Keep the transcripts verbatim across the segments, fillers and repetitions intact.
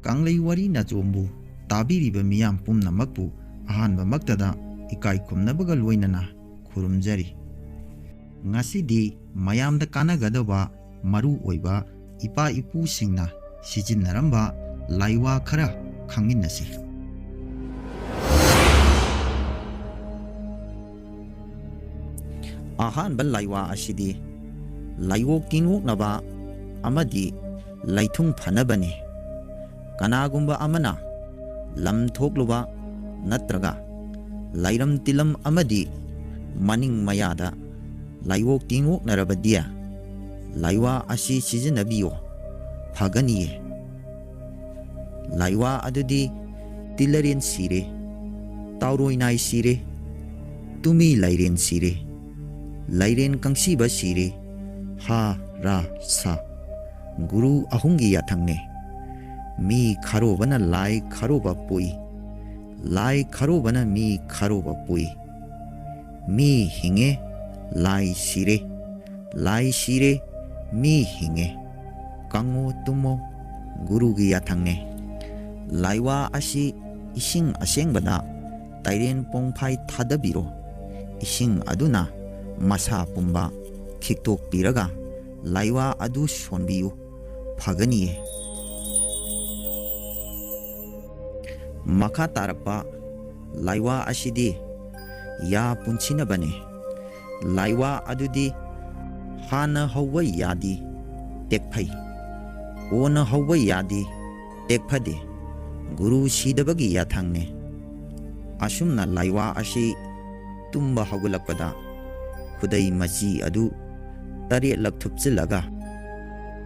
ꯀꯪꯂꯩ ꯋꯥꯔꯤ ꯅꯆꯣꯝꯕꯨ ꯇꯥꯕꯤꯔꯤꯕ ꯃꯤꯌꯥꯝ ꯄꯨꯝꯅꯃꯛꯄꯨ ꯑꯍꯥꯟꯕꯃꯛꯇꯗ ꯏꯀꯥꯏ ꯈꯨꯝꯅꯕꯒ ꯂꯣꯏꯅꯅ ꯈꯨꯔꯨꯝꯖꯔꯤ꯫ ꯉꯁꯤꯗꯤ ꯃꯌꯥꯝꯗ ꯀꯥꯟꯅꯒꯗꯕ ꯃꯔꯨ ꯑꯣꯏꯕ ꯏꯄꯥ ꯏꯄꯨꯁꯤꯡꯅ ꯁꯤꯖꯤꯟꯅꯔꯝꯕ ꯂꯥꯏꯋꯥ ꯈꯔ ꯈꯪꯃꯤꯟꯅꯁꯤ꯫ ꯑꯍꯥꯟꯕ ꯂꯥꯏꯋꯥ ꯑꯁꯤꯗꯤ ꯂꯥꯏꯋꯣꯛ ꯇꯤꯟꯋꯣꯛꯅꯕ ꯑꯃꯗꯤ ꯂꯩꯊꯨꯡ ꯐꯅꯕꯅꯤ꯫ ꯀꯅꯥꯒꯨꯝꯕ ꯑꯃꯅ ꯂꯝ ꯊꯣꯛꯂꯨꯕ ꯅꯠꯇ꯭ꯔꯒ ꯂꯥꯏꯔꯝ ꯇꯤꯂꯝ ꯑꯃꯗꯤ ꯃꯅꯤꯡ ꯃꯌꯥꯗ ꯂꯥꯏꯋꯣꯛ ꯇꯤꯟꯋꯣꯛꯅꯔꯕꯗꯤ ꯂꯥꯏꯋꯥ ꯑꯁꯤ ꯁꯤꯖꯤꯟꯅꯕꯤꯌꯨ, ꯐꯒꯅꯤꯌꯦ꯫ ꯂꯥꯏꯋꯥ ꯑꯗꯨꯗꯤ ꯇꯤꯜꯂꯔꯦꯟ ꯁꯤꯔꯦ, ꯇꯥꯎꯔꯣꯏ ꯅꯥꯏ ꯁꯤꯔꯦ, ꯇꯨꯃꯤ ꯂꯥꯏꯔꯦꯟ ꯁꯤꯔꯦ, ꯂꯥꯏꯔꯦꯟ ꯀꯪꯁꯤꯕ ꯁꯤꯔꯦ, ꯍꯥ ꯔꯥ ꯁꯥ꯫ ꯒꯨꯔꯨ ꯑꯍꯨꯝꯒꯤ ꯌꯥꯊꯪꯅꯦ꯫ ꯃꯤ ꯈꯥꯔꯣꯕꯅ ꯂꯥꯏ ꯈꯥꯔꯣꯕ ꯄꯣꯛꯏ, ꯂꯥꯏ ꯈꯥꯔꯣꯕꯅ ꯃꯤ ꯈꯥꯔꯣꯕ ꯄꯣꯛꯏ꯫ ꯃꯤ ꯍꯤꯡꯉꯦ, ꯂꯥꯏ ꯁꯤꯔꯦ, ꯂꯥꯏ ꯁꯤꯔꯦ, ꯃꯤ ꯍꯤꯡꯉꯦ꯫ ꯀꯪꯉꯣ ꯇꯨꯝꯃꯣ, ꯒꯨꯔꯨꯒꯤ ꯌꯥꯊꯪꯅꯦ꯫ ꯂꯥꯏꯋꯥ ꯑꯁꯤ ꯏꯁꯤꯡ ꯑꯁꯦꯡꯕꯗ ꯇꯥꯏꯔꯦꯟ ꯄꯣꯡꯐꯥꯏ ꯊꯥꯗꯕꯤꯔꯣ꯫ ꯏꯁꯤꯡ ꯑꯗꯨꯅ ꯃꯁꯥ ꯄꯨꯝꯕ ꯈꯤꯛꯇꯣꯛꯄꯤꯔꯒ ꯂꯥꯏꯋꯥ ꯑꯗꯨ ꯁꯣꯟꯕꯤꯌꯨ, ꯐꯒꯅꯤꯌꯦ꯫ ꯃꯈꯥ ꯇꯥꯔꯛꯄ ꯂꯥꯏꯋꯥ ꯑꯁꯤꯗꯤ ꯌꯥ ꯄꯨꯟꯁꯤꯟꯅꯕꯅꯤ꯫ ꯂꯥꯏꯋꯥ ꯑꯗꯨꯗꯤ ꯍꯥꯟꯅ ꯍꯧꯕ ꯌꯥꯗꯤ ꯇꯦꯛꯐꯩ, ꯀꯣꯟꯅ ꯍꯧꯕ ꯌꯥꯗꯤ ꯇꯦꯛꯐꯗꯦ꯫ ꯒꯨꯔꯨ ꯁꯤꯗꯕꯒꯤ ꯌꯥꯊꯪꯅꯤ꯫ ꯑꯁꯨꯝꯅ ꯂꯥꯏꯋꯥ ꯑꯁꯤ ꯇꯨꯝꯕ ꯍꯧꯒꯠꯂꯛꯄꯗ ꯈꯨꯗꯩ ꯃꯆꯤ ꯑꯗꯨ ꯇꯔꯦꯠꯂꯛ ꯊꯨꯞꯆꯤꯜꯂꯒ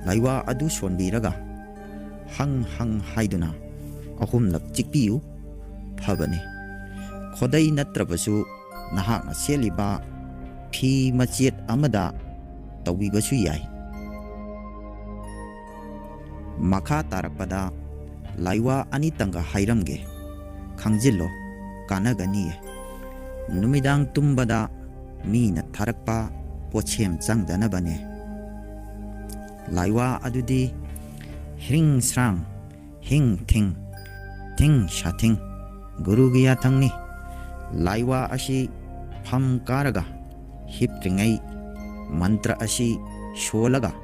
ꯂꯥꯏꯋꯥ ꯑꯗꯨ ꯁꯣꯟꯕꯤꯔꯒ ꯍꯪ ꯍꯪ ꯍꯥꯏꯗꯨꯅ ꯑꯍꯨꯝꯂꯛ ꯆꯤꯛꯄꯤꯌꯨ, ꯐꯕꯅꯤ꯫ ꯈꯨꯗꯩ ꯅꯠꯇ꯭ꯔꯕꯁꯨ ꯅꯍꯥꯛꯅ ꯁꯦꯠꯂꯤꯕ ꯐꯤ ꯃꯆꯦꯠ ꯑꯃꯗ ꯇꯧꯕꯤꯕꯁꯨ ꯌꯥꯏ꯫ ꯃꯈꯥ ꯇꯥꯔꯛꯄꯗ ꯂꯥꯏꯋꯥ ꯑꯅꯤꯇꯪꯒ ꯍꯥꯏꯔꯝꯒꯦ, ꯈꯪꯖꯤꯜꯂꯣ, ꯀꯥꯟꯅꯒꯅꯤꯌꯦ꯫ ꯅꯨꯃꯤꯗꯥꯡ ꯇꯨꯝꯕꯗ ꯃꯤꯅ ꯊꯥꯔꯛꯄ ꯄꯣꯠꯁꯦꯝ ꯆꯪꯗꯅꯕꯅꯦ꯫ ꯂꯥꯏꯋꯥ ꯑꯗꯨꯗꯤ ꯍ꯭ꯔꯤꯡ ꯁ꯭ꯔꯥꯡ ꯍꯤꯡ ꯊꯤꯡ, ꯊꯤꯡ ꯁꯥꯊꯤꯡ, ꯒꯨꯔꯨꯒꯤ ꯌꯥꯊꯪꯅꯤ꯫ ꯂꯥꯏꯋꯥ ꯑꯁꯤ ꯐꯝ ꯀꯥꯔꯒ ꯍꯤꯞꯇ꯭ꯔꯤꯉꯩ ꯃꯟꯇ꯭ꯔ ꯑꯁꯤ ꯁꯣꯜꯂꯒ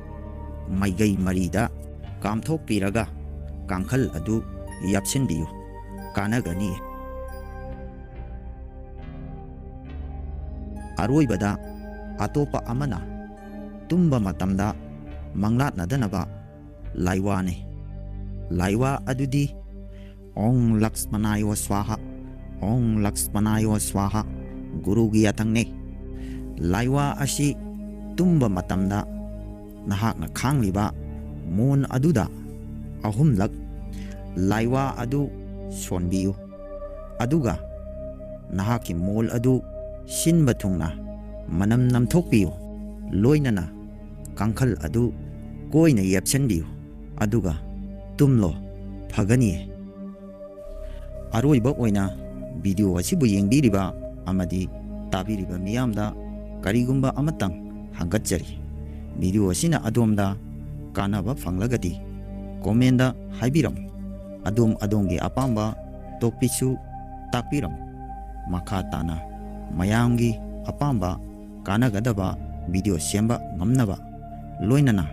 ꯃꯥꯏꯀꯩ ꯃꯔꯤꯗ ꯀꯥꯝꯊꯣꯛꯄꯤꯔꯒ ꯀꯥꯡꯈꯜ ꯑꯗꯨ ꯌꯥꯞꯁꯤꯟꯕꯤꯌꯨ, ꯀꯥꯟꯅꯒꯅꯤ꯫ ꯑꯔꯣꯏꯕꯗ, ꯑꯇꯣꯞꯄ ꯑꯃꯅ ꯇꯨꯝꯕ ꯃꯇꯝꯗ ꯃꯪꯂꯥꯠꯅꯗꯅꯕ ꯂꯥꯏꯋꯥꯅꯤ꯫ ꯂꯥꯏꯋꯥ ꯑꯗꯨꯗꯤ ꯑꯣꯡ ꯂꯛꯁꯃꯅꯥꯌꯣ ꯁ꯭ꯋꯥꯍꯥ, ꯑꯣꯡ ꯂꯛꯁꯃꯅꯥꯌꯣ ꯁ꯭ꯋꯥꯍꯥ, ꯒꯨꯔꯨꯒꯤ ꯌꯥꯊꯪꯅꯤ꯫ ꯂꯥꯏꯋꯥ ꯑꯁꯤ ꯇꯨꯝꯕ ꯃꯇꯝꯗ ꯅꯍꯥꯛꯅ ꯈꯥꯡꯂꯤꯕ ꯃꯣꯟ ꯑꯗꯨꯗ ꯑꯍꯨꯝꯂꯛ ꯂꯥꯏꯋꯥ ꯑꯗꯨ ꯁꯣꯟꯕꯤꯌꯨ꯫ ꯑꯗꯨꯒ ꯅꯍꯥꯛꯀꯤ ꯃꯣꯜ ꯑꯗꯨ ꯁꯤꯟꯕ ꯊꯨꯡꯅ ꯃꯅꯝ ꯅꯝꯊꯣꯛꯄꯤꯌꯨ꯫ ꯂꯣꯏꯅꯅ ꯀꯥꯡꯈꯜ ꯑꯗꯨ ꯀꯣꯏꯅ ꯌꯦꯞꯁꯤꯟꯕꯤꯌꯨ꯫ ꯑꯗꯨꯒ ꯇꯨꯝꯂꯣ, ꯐꯒꯅꯤꯌꯦ꯫ ꯑꯔꯣꯏꯕ ꯑꯣꯏꯅ, ꯚꯤꯗꯤꯑꯣ ꯑꯁꯤꯕꯨ ꯌꯦꯡꯕꯤꯔꯤꯕ ꯑꯃꯗꯤ ꯇꯥꯕꯤꯔꯤꯕ ꯃꯤꯌꯥꯝꯗ ꯀꯔꯤꯒꯨꯝꯕ ꯑꯃꯇꯪ ꯍꯪꯒꯠꯆꯔꯤ꯫ ꯚꯤꯗꯤꯑꯣ ꯑꯁꯤꯅ ꯑꯗꯣꯝꯗ ꯀꯥꯟꯅꯕ ꯐꯪꯂꯒꯗꯤ ꯀꯣꯃꯦꯟꯗ ꯍꯥꯏꯕꯤꯔꯝꯃꯨ꯫ ꯑꯗꯣꯝ ꯑꯗꯣꯝꯒꯤ ꯑꯄꯥꯝꯕ ꯇꯣꯄꯤꯛꯁꯨ ꯇꯥꯛꯄꯤꯔꯝꯃꯨ꯫ ꯃꯈꯥ ꯇꯥꯅ ꯃꯌꯥꯝꯒꯤ ꯑꯄꯥꯝꯕ ꯀꯥꯟꯅꯒꯗꯕ ꯚꯤꯗꯤꯑꯣ ꯁꯦꯝꯕ ꯉꯝꯅꯕ, ꯂꯣꯏꯅꯅ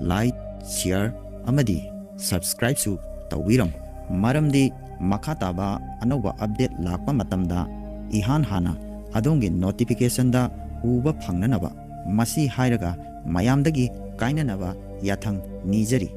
ꯂꯥꯏꯛ, ꯁꯤꯌꯔ ꯑꯃꯗꯤ ꯁꯕꯁꯀ꯭ꯔꯥꯏꯕꯁꯨ ꯇꯧꯕꯤꯔꯝꯃꯨ꯫ ꯃꯔꯝꯗꯤ ꯃꯈꯥ ꯇꯥꯕ ꯑꯅꯧꯕ ꯑꯞꯗꯦꯠ ꯂꯥꯛꯄ ꯃꯇꯝꯗ ꯏꯍꯥꯟ ꯍꯥꯟꯅ ꯑꯗꯣꯝꯒꯤ ꯅꯣꯇꯤꯐꯤꯀꯦꯁꯟꯗ ꯎꯕ ꯐꯪꯅꯅꯕ꯫ ꯃꯁꯤ ꯍꯥꯏꯔꯒ ꯃꯌꯥꯝꯗꯒꯤ ꯀꯥꯏꯅꯅꯕ ꯌꯥꯊꯪ ꯅꯤꯖꯔꯤ꯫